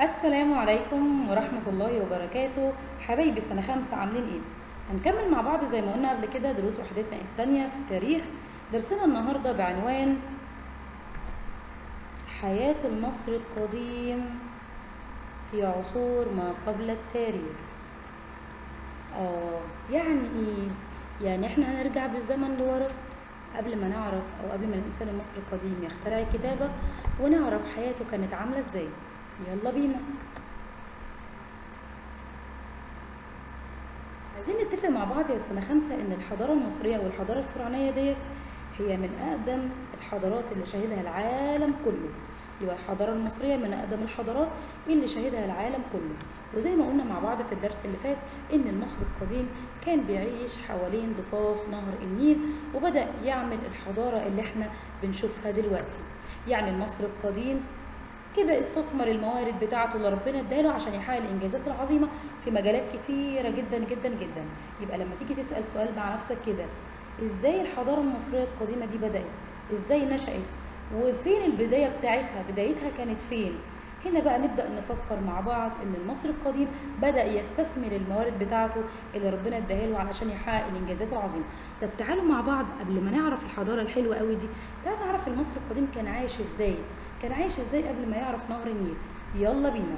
السلام عليكم ورحمة الله وبركاته. حبايبي سنة 5 عاملين ايه؟ هنكمل مع بعض زي ما قلنا قبل كده دروس وحدتنا الثانية في التاريخ. درسنا النهاردة بعنوان حياة المصري القديم في عصور ما قبل التاريخ. يعني ايه؟ يعني احنا هنرجع بالزمن لورا قبل ما نعرف او قبل ما الانسان المصري القديم يخترع الكتابة ونعرف حياته كانت عاملة ازاي. يلا بينا. عايزين نتفق مع بعض يا سنة 5 ان الحضارة المصرية والحضارة الفرعونية ديت هي من اقدم الحضارات اللي شهدها العالم كله. يبقى الحضارة المصرية من اقدم الحضارات اللي شهدها العالم كله. وزي ما قلنا مع بعض في الدرس اللي فات ان المصري القديم كان بيعيش حوالين ضفاف نهر النيل وبدأ يعمل الحضارة اللي احنا بنشوفها دلوقتي. يعني المصري القديم كده استثمر الموارد بتاعته اللي ربنا اداله عشان يحقق الانجازات العظيمة في مجالات كتيرة جدا جدا جدا. يبقى لما تيجي تسال سؤال مع نفسك كده، ازاي الحضارة المصرية القديمة دي بدات؟ ازاي نشات؟ وفين البداية بتاعتها؟ بدايتها كانت فين؟ هنا بقى نبدا نفكر مع بعض ان المصري القديم بدا يستثمر الموارد بتاعته اللي ربنا اداها له علشان يحقق الانجازات العظيمة. طب تعالوا مع بعض قبل ما نعرف الحضارة الحلوة قوي دي، تعالوا نعرف المصري القديم كان عايش ازاي؟ كان عايش ازاي قبل ما يعرف نهر النيل؟ يلا بينا.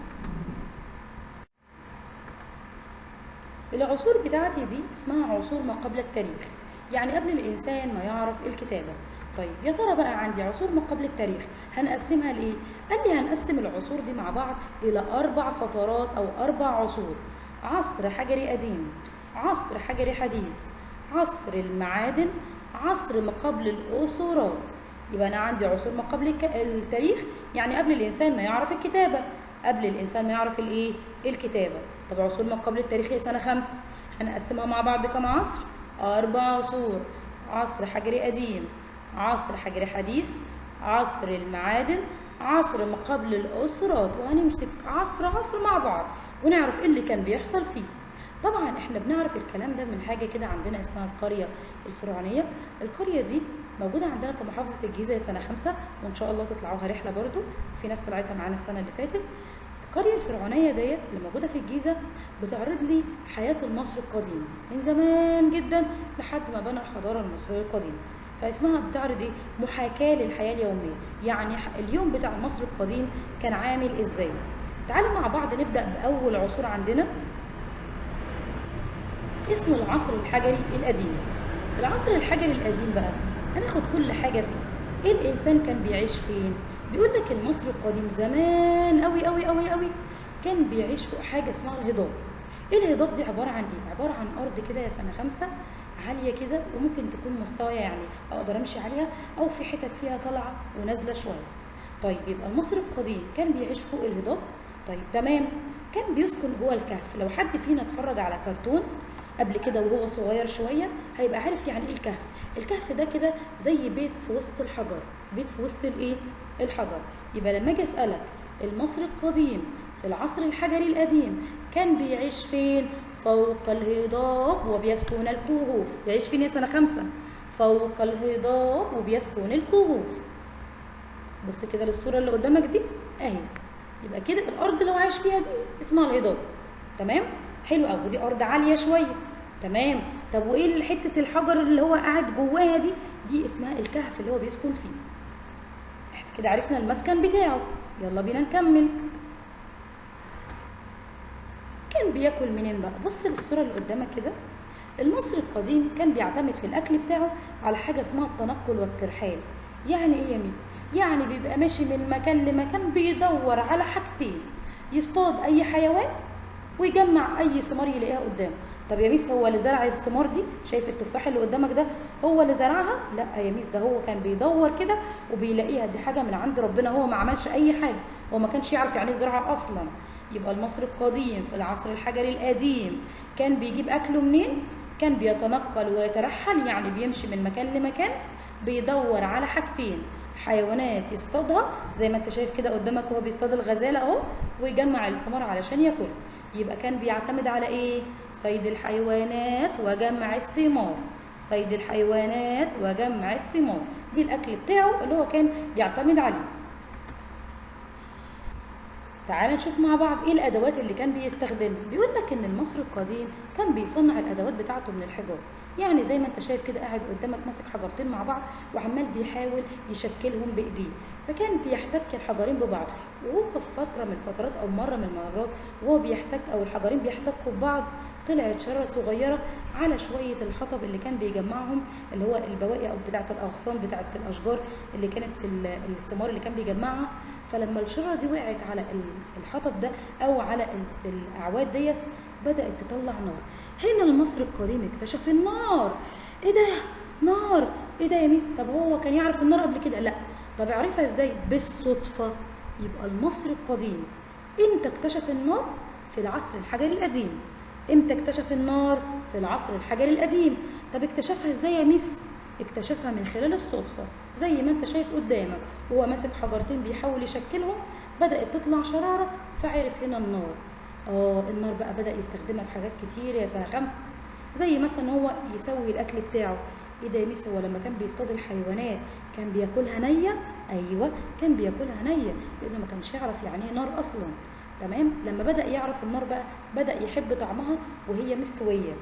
العصور بتاعتي دي اسمها عصور ما قبل التاريخ، يعني قبل الانسان ما يعرف الكتابة. طيب يا ترى بقى عندي عصور ما قبل التاريخ هنقسمها لايه؟ قال لي هنقسم العصور دي مع بعض الى 4 فترات او 4 عصور: عصر حجري قديم، عصر حجري حديث، عصر المعادن، عصر ما قبل الاسرات. يبقى انا عندي عصور ما قبل التاريخ، يعني قبل الانسان ما يعرف الكتابة، قبل الانسان ما يعرف الايه؟ الكتابة. طب عصور ما قبل التاريخ هي سنة 5 هنقسمها مع بعض كم عصر؟ 4 عصور: عصر حجري قديم، عصر حجري حديث، عصر المعادن، عصر ما قبل الاسرات. وهنمسك عصر عصر مع بعض ونعرف ايه اللي كان بيحصل فيه. طبعا احنا بنعرف الكلام ده من حاجة كده عندنا اسمها القرية الفرعونية. القرية دي موجودة عندنا في محافظة الجيزة سنة 5، وان شاء الله تطلعوها رحله برضو، في ناس طلعتها معانا السنة اللي فاتت. القرية الفرعونية ديت اللي موجودة في الجيزة بتعرض لي حياة المصري القديم من زمان جدا لحد ما بنى الحضارة المصرية القديمة. فاسمها بتعرض ايه؟ محاكاة للحياة اليومية، يعني اليوم بتاع مصر القديم كان عامل ازاي. تعالوا مع بعض نبدا باول عصور عندنا اسمه العصر الحجري القديم. العصر الحجري القديم بقى هناخد كل حاجة فيه. ايه الانسان كان بيعيش فين؟ بيقول لك المصري القديم زمان قوي قوي قوي قوي كان بيعيش فوق حاجة اسمها الهضاب. ايه الهضاب دي؟ عبارة عن ايه؟ عبارة عن ارض كده يا سنة 5 عالية كده، وممكن تكون مستوية يعني اقدر امشي عليها، او في حتت فيها طالعه ونازلة شوية. طيب يبقى المصري القديم كان بيعيش فوق الهضاب. طيب تمام. كان بيسكن جوه الكهف. لو حد فينا اتفرج على كرتون قبل كده وهو صغير شوية هيبقى عارف يعني ايه الكهف. الكهف ده كده زي بيت في وسط الحجر، بيت في وسط الايه؟ الحجر. يبقى لما اجي اسالك المصري القديم في العصر الحجري القديم كان بيعيش فين؟ فوق الهضاب وبيسكن الكهوف. بيعيش فين يا سنة 5؟ فوق الهضاب وبيسكن الكهوف. بص كده للصورة اللي قدامك دي اهي. يبقى كده الارض اللي هو عايش فيها دي اسمها الهضاب. تمام؟ حلو قوي. ودي ارض عالية شوية. تمام. طب وايه حتة الحجر اللي هو قاعد جواها دي؟ دي اسمها الكهف اللي هو بيسكن فيه. احنا كده عرفنا المسكن بتاعه. يلا بينا نكمل. كان بياكل منين بقى؟ بص للصورة اللي قدامك كده. المصري القديم كان بيعتمد في الاكل بتاعه على حاجة اسمها التنقل والترحال. يعني ايه يا ميس؟ يعني بيبقى ماشي من مكان لمكان بيدور على حاجتين: يصطاد اي حيوان ويجمع اي ثمار يلاقيها قدامه. طب يا ميس هو اللي زرع الثمار دي؟ شايف التفاح اللي قدامك ده هو اللي زرعها؟ لا يا ميس، ده هو كان بيدور كده وبيلاقيها، دي حاجة من عند ربنا، هو ما عملش اي حاجة، هو ما كانش يعرف يعني ايه زراعة اصلا. يبقى المصري القديم في العصر الحجري القديم كان بيجيب اكله منين؟ كان بيتنقل ويترحل، يعني بيمشي من مكان لمكان بيدور على حاجتين: حيوانات يصطادها زي ما انت شايف كده قدامك وهو بيصطاد الغزالة اهو، ويجمع الثمار علشان ياكل. يبقى كان بيعتمد على ايه؟ صيد الحيوانات وجمع الثمار. صيد الحيوانات وجمع الثمار، دي الاكل بتاعه اللي هو كان بيعتمد عليه. تعال نشوف مع بعض ايه الادوات اللي كان بيستخدمها. بيقول لك ان المصري القديم كان بيصنع الادوات بتاعته من الحجارة، يعني زي ما انت شايف كده قاعد قدامك ماسك حجرتين مع بعض وعمال بيحاول يشكلهم بايديه، فكان بيحتك الحجرين ببعض، وهو في فترة من الفترات او مرة من المرات وهو بيحتك او الحجرين بيحتكوا ببعض طلعت شراره صغيرة على شوية الحطب اللي كان بيجمعهم، اللي هو البواقي او بتاعه الاغصان بتاعه الاشجار اللي كانت في الثمار اللي كان بيجمعها. فلما الشرارة دي وقعت على الحطب ده او على الاعواد ديت بدات تطلع نار. هنا المصري القديم اكتشف النار. ايه ده؟ نار! ايه ده يا ميس؟ طب هو كان يعرف النار قبل كده؟ لا. طب عرفها ازاي؟ بالصدفة. يبقى المصري القديم امتى اكتشف النار؟ في العصر الحجري القديم. امتى اكتشف النار؟ في العصر الحجري القديم. طب اكتشفها ازاي يا ميس؟ اكتشفها من خلال الصدفة، زي ما انت شايف قدامك هو ماسك حجرتين بيحاول يشكلهم، بدأت تطلع شرارة فعرف هنا النار. النار بقى بدأ يستخدمها في حاجات كتير يا سنة 5، زي مثلا هو يسوي الأكل بتاعه. ايه ده يا ميس؟ هو لما كان بيصطاد الحيوانات كان بياكلها نية؟ ايوه كان بياكلها نية، لأنه ما كانش يعرف يعني ايه نار أصلا. تمام؟ لما بدأ يعرف النار بقى بدأ يحب طعمها وهي مستوية.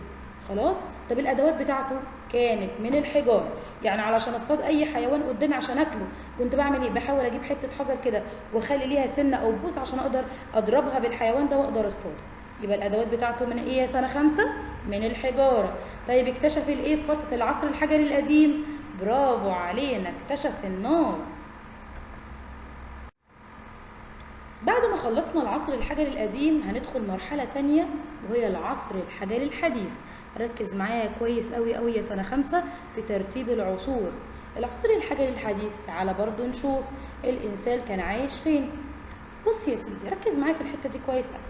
خلاص؟ طب الأدوات بتاعته كانت من الحجارة، يعني علشان اصطاد أي حيوان قدامي عشان أكله كنت بعمل إيه؟ بحاول أجيب حتة حجر كده وأخلي ليها سنة أو بوز عشان أقدر أضربها بالحيوان ده وأقدر أصطاده. يبقى الأدوات بتاعته من إيه يا سنة 5؟ من الحجارة. طيب اكتشف الإيه في العصر الحجري القديم؟ برافو علينا، اكتشف النار. بعد ما خلصنا العصر الحجري القديم هندخل مرحلة تانية وهي العصر الحجري الحديث. ركز معايا كويس قوي قوي يا سنة 5 في ترتيب العصور. العصر الحجري الحديث تعالى برضو نشوف الإنسان كان عايش فين. بص يا سيدي ركز معايا في الحتة دي كويس قوي.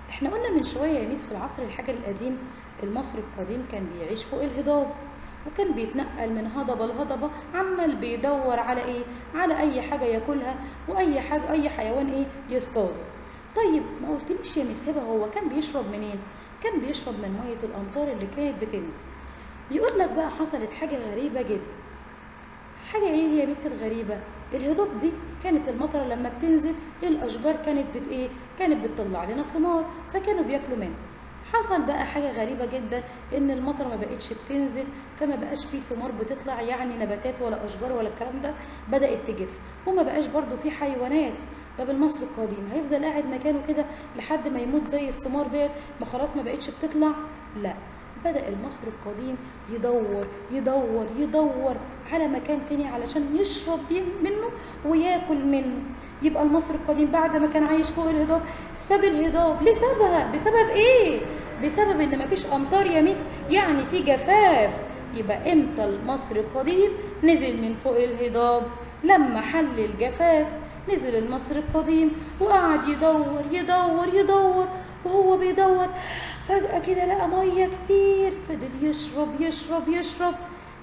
احنا قلنا من شوية يا ميس في العصر الحجري القديم المصري القديم كان بيعيش فوق الهضاب، وكان بيتنقل من هضبة لهضبة، عمال بيدور على ايه؟ على اي حاجة ياكلها واي حاجة اي حيوان ايه يصطاده. طيب ما قلتليش يا ميس هبة هو كان بيشرب منين؟ كان بيشرب من مية الامطار اللي كانت بتنزل. بيقول لك بقى حصلت حاجة غريبة جدا. حاجة ايه يا ميس الغريبة؟ الهضاب دي كانت المطره لما بتنزل الاشجار كانت بت ايه؟ كانت بتطلع لنا ثمار، فكانوا بياكلوا منها. حصل بقى حاجة غريبة جدا ان المطره ما بقتش بتنزل، فما بقاش في ثمار بتطلع، يعني نباتات ولا اشجار ولا الكلام ده، بدات تجف، وما بقاش برضو في حيوانات. طب المصري القديم هيفضل قاعد مكانه كده لحد ما يموت زي الثمار ديت ما خلاص ما بقتش بتطلع؟ لا، بدأ المصري القديم يدور يدور يدور على مكان تاني علشان يشرب منه وياكل منه. يبقى المصري القديم بعد ما كان عايش فوق الهضاب ساب الهضاب. ليه سابها؟ بسبب ايه؟ بسبب ان مفيش امطار يا ميس، يعني في جفاف. يبقى امتى المصري القديم نزل من فوق الهضاب؟ لما حل الجفاف نزل المصري القديم وقعد يدور يدور يدور، وهو بيدور فجأة كده لقى مية كتير، فضل يشرب يشرب يشرب،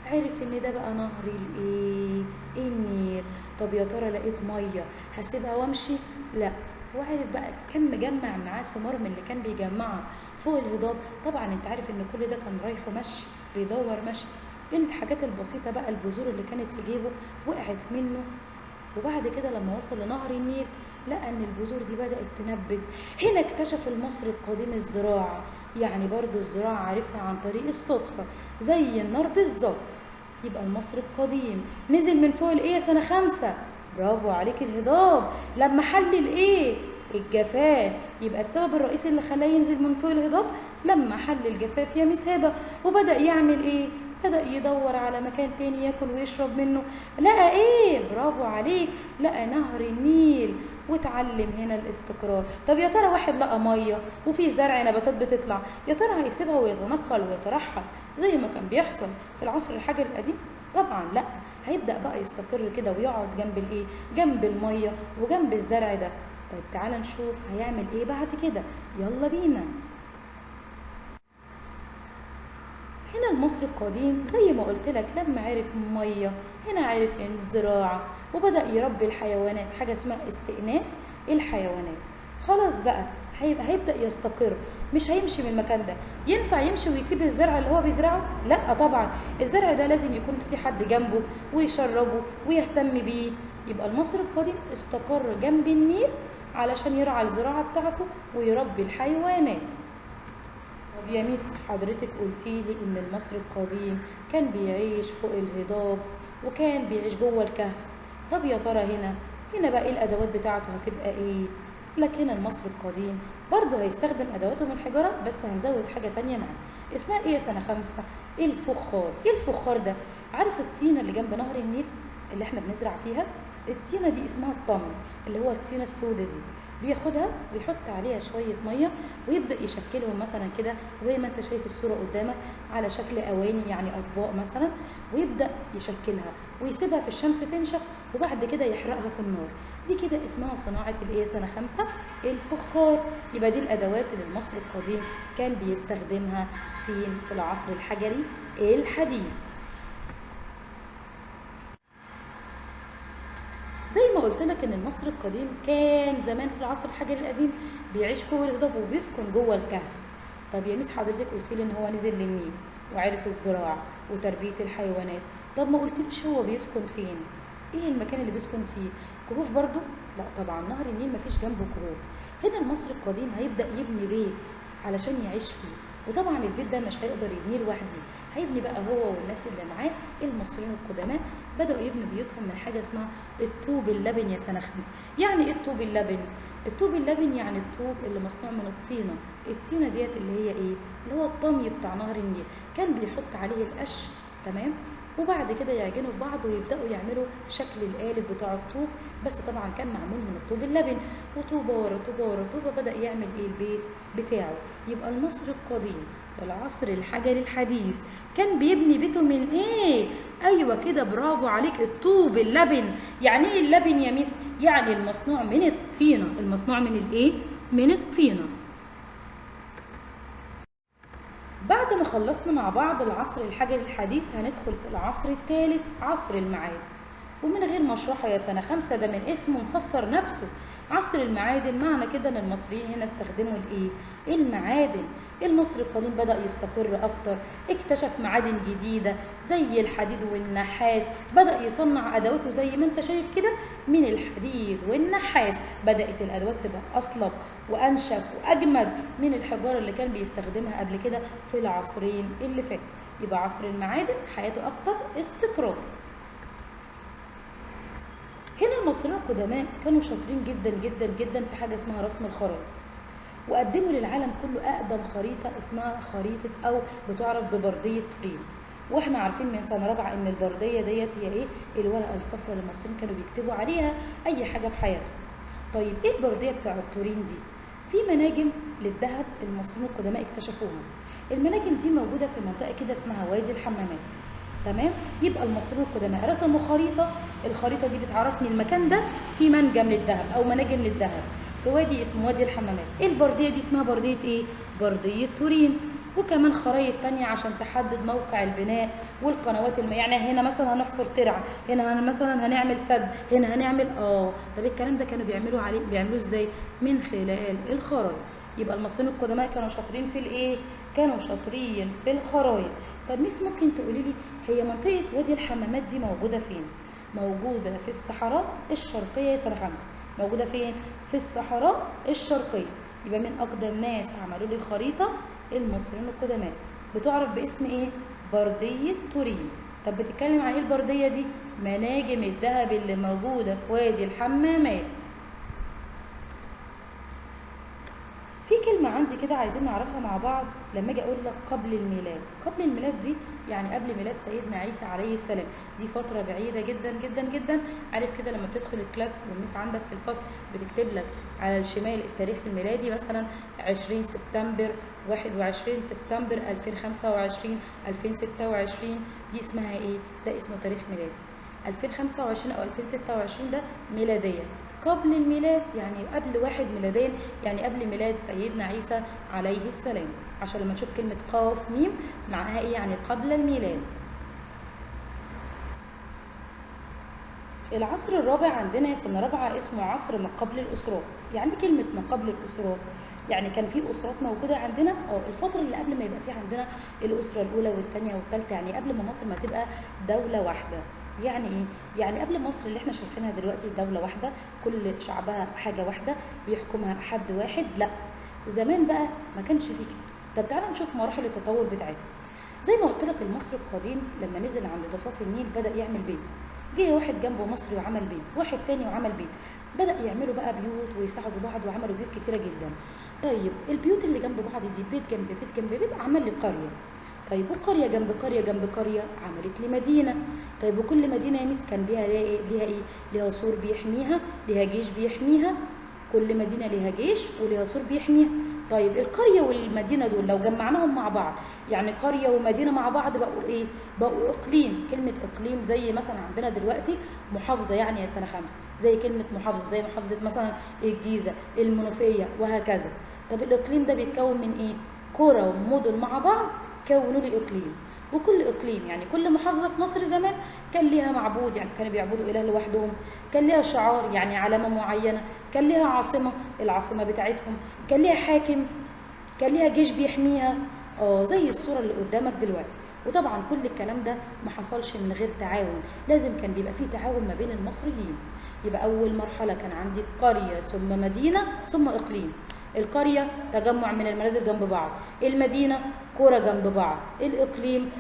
عرف ان ده بقى نهر الايه؟ النيل. طب يا ترى لقيت مية هسيبها وامشي؟ لا. وعرف بقى كان مجمع معاه ثمار من اللي كان بيجمعها فوق الهضاب. طبعا انت عارف ان كل ده كان رايحة مشي، بيدور مشي. الحاجات البسيطة بقى البذور اللي كانت في جيبه وقعت منه. وبعد كده لما وصل لنهر النيل لقى ان البذور دي بدأت تنبت. هنا اكتشف المصري القديم الزراعة، يعني برضو الزراعة عارفها عن طريق الصدفة زي النار بالظبط. يبقى المصري القديم نزل من فوق الايه سنة 5؟ برافو عليك، الهضاب. لما حل الايه؟ الجفاف. يبقى السبب الرئيسي اللي خلاه ينزل من فوق الهضاب لما حل الجفاف يا ميس هبة. وبدأ يعمل ايه؟ بدأ يدور على مكان تاني ياكل ويشرب منه. لقى ايه؟ برافو عليك، لقى نهر النيل، وتعلم هنا الاستقرار. طب يا ترى واحد لقى مية وفي زرع نباتات بتطلع، يا ترى هيسيبها ويتنقل ويترحل زي ما كان بيحصل في العصر الحجري القديم؟ طبعا لا، هيبدأ بقى يستقر كده ويقعد جنب الايه؟ جنب المية وجنب الزرع ده. طيب تعالى نشوف هيعمل ايه بعد كده، يلا بينا. هنا المصري القديم زي ما قلت لك لما عرف مية هنا عرف الزراعة وبدا يربي الحيوانات، حاجة اسمها استئناس الحيوانات. خلاص بقى هيبدا يستقر، مش هيمشي من المكان ده. ينفع يمشي ويسيب الزرع اللي هو بيزرعه؟ لا طبعا، الزرع ده لازم يكون في حد جنبه ويشربه ويهتم بيه. يبقى المصري القديم استقر جنب النيل علشان يرعى الزراعة بتاعته ويربي الحيوانات. طب يا ميس حضرتك قلتيلي إن المصري القديم كان بيعيش فوق الهضاب وكان بيعيش جوه الكهف، طب يا ترى هنا بقى إيه الأدوات بتاعته هتبقى إيه؟ لك هنا المصري القديم برضه هيستخدم أدواته من الحجارة، بس هنزود حاجة تانية معاه اسمها إيه يا سنة 5؟ الفخار. إيه الفخار ده؟ عارف الطينة اللي جنب نهر النيل اللي احنا بنزرع فيها؟ الطينة دي اسمها الطمي، اللي هو الطينة السوداء دي، بياخدها ويحط عليها شوية مية ويبدأ يشكلهم مثلا كده زي ما انت شايف الصورة قدامك على شكل أواني، يعني أطباق مثلا، ويبدأ يشكلها ويسيبها في الشمس تنشف وبعد كده يحرقها في النار. دي كده اسمها صناعة الايه سنة 5؟ الفخار. يبقى دي الأدوات اللي المصري القديم كان بيستخدمها فين؟ في العصر الحجري الحديث. زي ما قلت لك ان المصري القديم كان زمان في العصر الحجري القديم بيعيش فوق الهضاب وبيسكن جوه الكهف. طب يا ميس حضرتك قلت لي ان هو نزل للنيل وعرف الزراعة وتربيه الحيوانات، طب ما قلتليش هو بيسكن فين؟ ايه المكان اللي بيسكن فيه؟ كهوف برضو؟ لا طبعا، نهر النيل مفيش جنبه كهوف. هنا المصري القديم هيبدا يبني بيت علشان يعيش فيه، وطبعا البيت ده مش هيقدر يبنيه لوحده، هيبني بقى هو والناس اللي معاه. المصريين القدماء بدأوا يبنوا بيوتهم من حاجة اسمها الطوب اللبن يا سنة 5. يعني ايه الطوب اللبن؟ الطوب اللبن يعني الطوب اللي مصنوع من الطينة، الطينة ديت اللي هي ايه؟ اللي هو الطمي بتاع نهر النيل، كان بيحط عليه القش، تمام؟ وبعد كده يعجنوا ببعض ويبداوا يعملوا شكل القالب بتاع الطوب، بس طبعا كان معمول من الطوب اللبن، وطوبه ورا طوبة ورا طوبة بدا يعمل ايه؟ البيت بتاعه. يبقى المصري القديم في العصر الحجري الحديث كان بيبني بيته من ايه؟ ايوه كده، برافو عليك، الطوب اللبن. يعني ايه اللبن يا ميس؟ يعني المصنوع من الطينه، المصنوع من الايه؟ من الطينه. بعد ما خلصنا مع بعض العصر الحجري الحديث هندخل في العصر الثالث، عصر المعادن. ومن غير ما اشرحه يا سنة 5، ده من اسمه مفسر نفسه. عصر المعادن معنى كده ان المصريين هنا استخدموا الايه؟ المعادن. المصري القديم بدأ يستقر اكتر، اكتشف معادن جديدة زي الحديد والنحاس، بدأ يصنع ادواته زي ما انت شايف كده من الحديد والنحاس. بدأت الادوات تبقى اصلب وانشف واجمد من الحجارة اللي كان بيستخدمها قبل كده في العصرين اللي فاتوا. يبقى عصر المعادن حياته اكتر استقرار. هنا المصريين القدماء كانوا شاطرين جدا جدا جدا في حاجة اسمها رسم الخرائط، وقدموا للعالم كله اقدم خريطة اسمها خريطة او بتعرف ببرديه تورين. واحنا عارفين من سنة رابعه ان البرديه ديت هي ايه؟ الورقة الصفراء اللي المصريين كانوا بيكتبوا عليها اي حاجة في حياتهم. طيب ايه البرديه بتاعه تورين دي؟ في مناجم للذهب المصريين القدماء اكتشفوها. المناجم دي موجودة في منطقة كده اسمها وادي الحمامات، تمام؟ يبقى المصريين القدماء رسموا خريطة، الخريطة دي بتعرفني المكان ده في منجم للذهب او مناجم للذهب في وادي اسمه وادي الحمامات. البرديه دي اسمها برديه ايه؟ برديه تورين. وكمان خرايط تانية عشان تحدد موقع البناء والقنوات يعني هنا مثلا هنحفر ترعه، هنا مثلا هنعمل سد، هنا هنعمل طب الكلام ده كانوا بيعملوا عليه، بيعملوه ازاي؟ من خلال الخرايط. يبقى المصريين القدماء كانوا شاطرين في الايه؟ كانوا شاطرين في الخرايط. طب ميس ممكن تقولي لي هي منطقة وادي الحمامات دي موجودة فين؟ موجودة في الصحراء الشرقية سنة 5. موجودة فين؟ في الصحراء الشرقية. يبقى من اقدم ناس عملوا لي خريطة المصريين القدماء، بتعرف باسم ايه؟ برديه تورين. طب بتتكلم عن ايه البرديه دي؟ مناجم الذهب اللي موجودة في وادي الحمامات. في كلمة عندي كده عايزين نعرفها مع بعض، لما اجي اقول لك قبل الميلاد، قبل الميلاد دي يعني قبل ميلاد سيدنا عيسى عليه السلام، دي فترة بعيدة جدا جدا جدا. عارف كده لما بتدخل ال class وال miss عندك في الفصل بتكتب لك على الشمال التاريخ الميلادي مثلا 20 سبتمبر، 21 سبتمبر 2025، 2026، دي اسمها ايه؟ ده اسمه تاريخ ميلادي. 2025 او 2026 ده ميلادية. قبل الميلاد يعني قبل 1 ميلاديا، يعني قبل ميلاد سيدنا عيسى عليه السلام. عشان لما نشوف كلمة قاف ميم معناها ايه؟ يعني قبل الميلاد. العصر الرابع عندنا يا سنة رابعة اسمه عصر ما قبل الأسرات. يعني كلمة ما قبل الأسرات يعني كان في أسرات موجودة عندنا الفترة اللي قبل ما يبقى في عندنا الأسرة الأولى والثانية والثالثة، يعني قبل ما مصر ما تبقى دولة واحدة. يعني ايه؟ يعني قبل مصر اللي احنا شايفينها دلوقتي دولة واحدة كل شعبها حاجة واحدة بيحكمها حد واحد، لا، زمان بقى ما كانش فيه كده. طب تعالى نشوف مراحل التطور بتاعتها. زي ما قلت لك المصري القديم لما نزل عند ضفاف النيل بدأ يعمل بيت، جه واحد جنبه مصري وعمل بيت، واحد تاني وعمل بيت، بدأ يعملوا بقى بيوت ويساعدوا بعض وعملوا بيوت كتيرة جدا. طيب البيوت اللي جنب بعض دي بيت جنب بيت جنب بيت عمل لي قرية. طيب وقرية جنب قرية جنب قرية عملت لي مدينة. طيب وكل مدينة يا ميس كان بيها ليها ايه؟ ليها سور بيحميها، ليها جيش بيحميها، كل مدينة ليها جيش وليها سور بيحميها. طيب القرية والمدينة دول لو جمعناهم مع بعض، يعني قرية ومدينة مع بعض بقوا ايه؟ بقوا اقليم. كلمة اقليم زي مثلا عندنا دلوقتي محافظة، يعني يا سنة 5 زي كلمة محافظة، زي محافظة مثلا الجيزة، المنوفية، وهكذا. طب الاقليم ده بيتكون من ايه؟ قرى ومدن مع بعض كونوا لي اقليم. وكل اقليم يعني كل محافظة في مصر زمان كان ليها معبود، يعني كانوا بيعبدوا اله لوحدهم، كان ليها شعار يعني علامة معينة، كان ليها عاصمة العاصمة بتاعتهم، كان ليها حاكم، كان ليها جيش بيحميها، زي الصورة اللي قدامك دلوقتي. وطبعا كل الكلام ده ما حصلش من غير تعاون، لازم كان بيبقى فيه تعاون ما بين المصريين. يبقى اول مرحلة كان عندي قرية ثم مدينة ثم اقليم. القرية تجمع من المنازل جنب بعض، المدينة قرى جنب بعض، الإقليم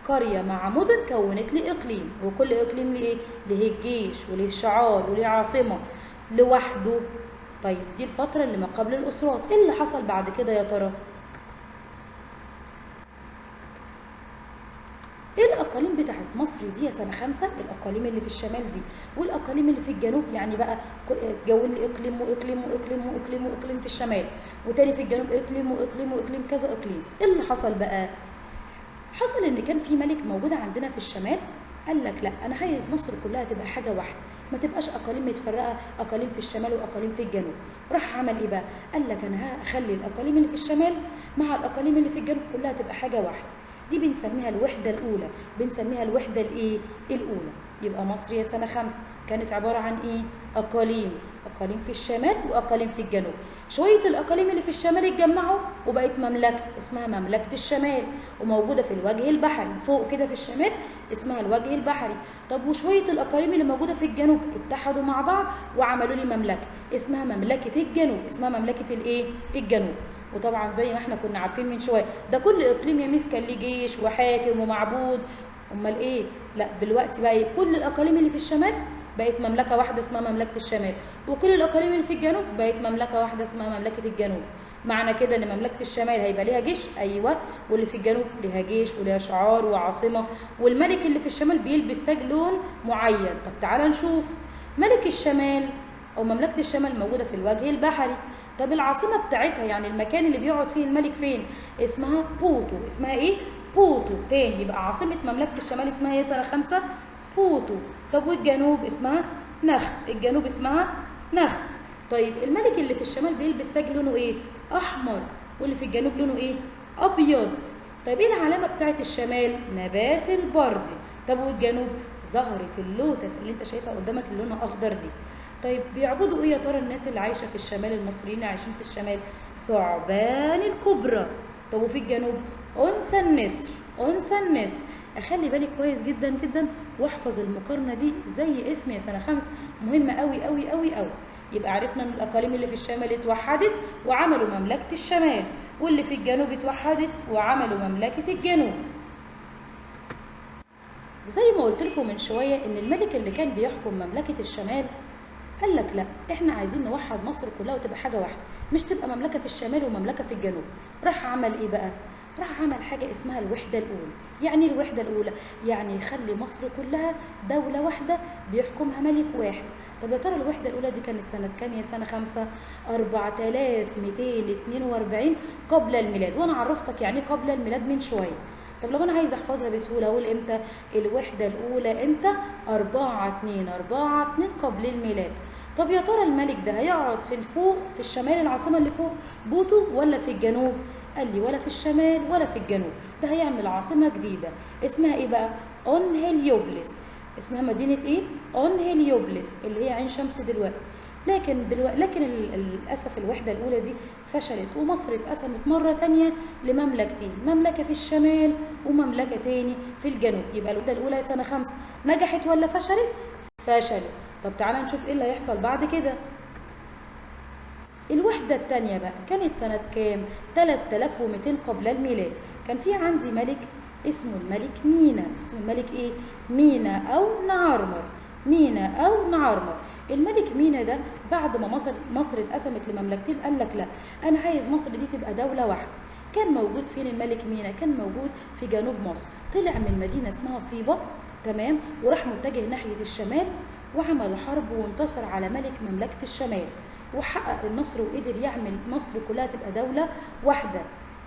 قرية مع مدن كونت لي إقليم، وكل إقليم ليه إيه؟ ليه الجيش وليه شعار وليه عاصمة لوحده. طيب دي الفترة اللي ما قبل الأسرات. إيه اللي حصل بعد كده يا ترى؟ ايه الاقاليم بتاعت مصر دي يا سنة 5؟ الاقاليم اللي في الشمال دي والاقاليم اللي في الجنوب، يعني بقى جون لي اقليم واقليم واقليم واقليم واقليم في الشمال، وتاني في الجنوب اقليم واقليم واقليم، كذا اقليم. ايه اللي حصل بقى؟ حصل ان كان في ملك موجود عندنا في الشمال قال لك لا، انا عايز مصر كلها تبقى حاجة واحدة، ما تبقاش اقاليم متفرقة، اقاليم في الشمال واقاليم في الجنوب. راح عمل ايه بقى؟ قال لك انا هخلي الاقاليم اللي في الشمال مع الاقاليم اللي في الجنوب كلها تبقى حاجة واحدة. دي بنسميها الوحدة الأولى، بنسميها الوحدة الإيه؟ الأولى. يبقى مصر يا سنة 5 كانت عبارة عن إيه؟ أقاليم، أقاليم في الشمال وأقاليم في الجنوب. شوية الأقاليم اللي في الشمال اتجمعوا وبقت مملكة اسمها مملكة الشمال، وموجودة في الوجه البحري فوق كده في الشمال اسمها الوجه البحري. طب وشوية الأقاليم اللي موجودة في الجنوب اتحدوا مع بعض وعملوا لي مملكة اسمها مملكة الجنوب، اسمها مملكة الإيه؟ الجنوب. وطبعا زي ما احنا كنا عارفين من شوية ده كل اقليم يا ميس كان ليه جيش وحاكم ومعبود. امال ايه؟ لا دلوقتي بقى إيه؟ كل الاقاليم اللي في الشمال بقت مملكة واحدة اسمها مملكة الشمال، وكل الاقاليم اللي في الجنوب بقت مملكة واحدة اسمها مملكة الجنوب. معنى كده ان مملكة الشمال هيبقى ليها جيش، ايوه، واللي في الجنوب ليها جيش وليها شعار وعاصمه، والملك اللي في الشمال بيلبس تاج لون معين. طب تعالى نشوف ملك الشمال او مملكة الشمال موجودة في الوجه البحري. طب العاصمة بتاعتها يعني المكان اللي بيقعد فيه الملك فين؟ اسمها بوتو. اسمها ايه؟ بوتو. تاني يبقى عاصمة مملكة الشمال اسمها ايه سنة 5؟ بوتو. طب والجنوب اسمها نخت، الجنوب اسمها نخت. طيب الملك اللي في الشمال بيلبس تاج لونه ايه؟ احمر، واللي في الجنوب لونه ايه؟ ابيض. طيب ايه العلامة بتاعت الشمال؟ نبات البردي. طب والجنوب؟ زهره اللوتس اللي انت شايفها قدامك اللي لونها اخضر دي. طيب بيعبدوا ايه يا ترى الناس اللي عايشه في الشمال، المصريين اللي عايشين في الشمال؟ ثعبان الكبرى. طب وفي الجنوب؟ انثى النسر، انثى النسر. اخلي بالك كويس جدا جدا واحفظ المقارنة دي زي اسم يا سنة 5، مهمة قوي قوي قوي قوي. يبقى عرفنا ان الاقاليم اللي في الشمال اتوحدت وعملوا مملكة الشمال، واللي في الجنوب اتوحدت وعملوا مملكة الجنوب. زي ما قلت لكم من شوية ان الملك اللي كان بيحكم مملكة الشمال قال لك لا، احنا عايزين نوحد مصر كلها وتبقى حاجة واحدة، مش تبقى مملكة في الشمال ومملكه في الجنوب. راح عمل ايه بقى؟ راح عمل حاجة اسمها الوحدة الاولى. يعني الوحدة الاولى يعني يخلي مصر كلها دولة واحدة بيحكمها ملك واحد. طب يا ترى الوحدة الاولى دي كانت سنة كام يا سنة 5؟ 4242 قبل الميلاد. وانا عرفتك يعني قبل الميلاد من شوية. طب لو انا عايزه احفظها بسهولة اقول امتى الوحدة الاولى؟ امتى؟ 4242 قبل الميلاد. طب يا ترى الملك ده هيقعد في الفوق في الشمال العاصمة اللي فوق بوتو ولا في الجنوب؟ قال لي ولا في الشمال ولا في الجنوب، ده هيعمل عاصمة جديدة اسمها ايه بقى؟ اون هيليوبلس. اسمها مدينة ايه؟ اون هيليوبلس اللي هي عين شمس دلوقتي. لكن دلوقتي لكن للاسف الوحدة الاولى دي فشلت، ومصر اتقسمت مرة ثانية لمملكتين، مملكة في الشمال ومملكه تاني في الجنوب. يبقى الوحدة الاولى سنة 5 نجحت ولا فشلت؟ فشلت. طب تعالى نشوف ايه اللي هيحصل بعد كده. الوحدة الثانية بقى كانت سنة كام؟ 3200 قبل الميلاد. كان في عندي ملك اسمه الملك مينا، اسمه الملك ايه؟ مينا او نعرمر، مينا او نعرمر. الملك مينا ده بعد ما مصر اتقسمت لمملكتين قال لك لا، انا عايز مصر دي تبقى دولة واحدة. كان موجود فين الملك مينا؟ كان موجود في جنوب مصر. طلع من مدينة اسمها طيبة، تمام، وراح متجه ناحية الشمال وعمل حرب وانتصر على ملك مملكة الشمال وحقق النصر وقدر يعمل مصر كلها تبقى دولة واحدة.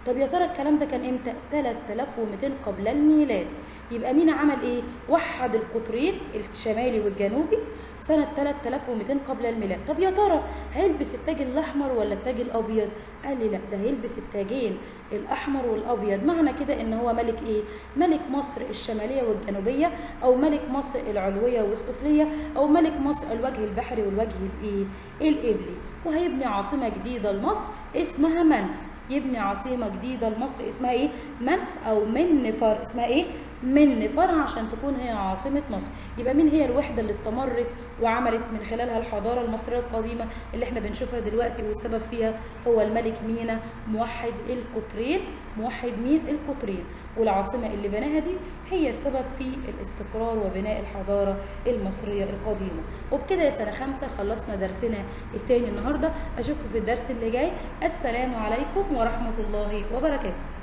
طب يا ترى الكلام ده كان امتى؟ 3200 قبل الميلاد. يبقى مين عمل ايه؟ وحد القطرين الشمالي والجنوبي سنة 3200 قبل الميلاد. طب يا ترى هيلبس التاج الاحمر ولا التاج الابيض؟ قال لي لا، ده هيلبس التاجين الاحمر والابيض. معنى كده ان هو ملك ايه؟ ملك مصر الشمالية والجنوبية، او ملك مصر العلوية والسفلية، او ملك مصر الوجه البحري والوجه الايه؟ القبلي. وهيبني عاصمة جديدة لمصر اسمها منف. يبني عاصمة جديدة لمصر اسمها ايه؟ منف او منفر. اسمها ايه؟ منفر، عشان تكون هي عاصمة مصر. يبقى مين هي الوحدة اللي استمرت وعملت من خلالها الحضارة المصرية القديمة اللي احنا بنشوفها دلوقتي والسبب فيها هو الملك مينا موحد القطرين. موحد مين؟ القطرين. والعاصمة اللي بناها دي هي السبب في الاستقرار وبناء الحضارة المصرية القديمة. وبكده يا سنة 5 خلصنا درسنا التاني النهاردة. أشوفكم في الدرس اللي جاي. السلام عليكم ورحمة الله وبركاته.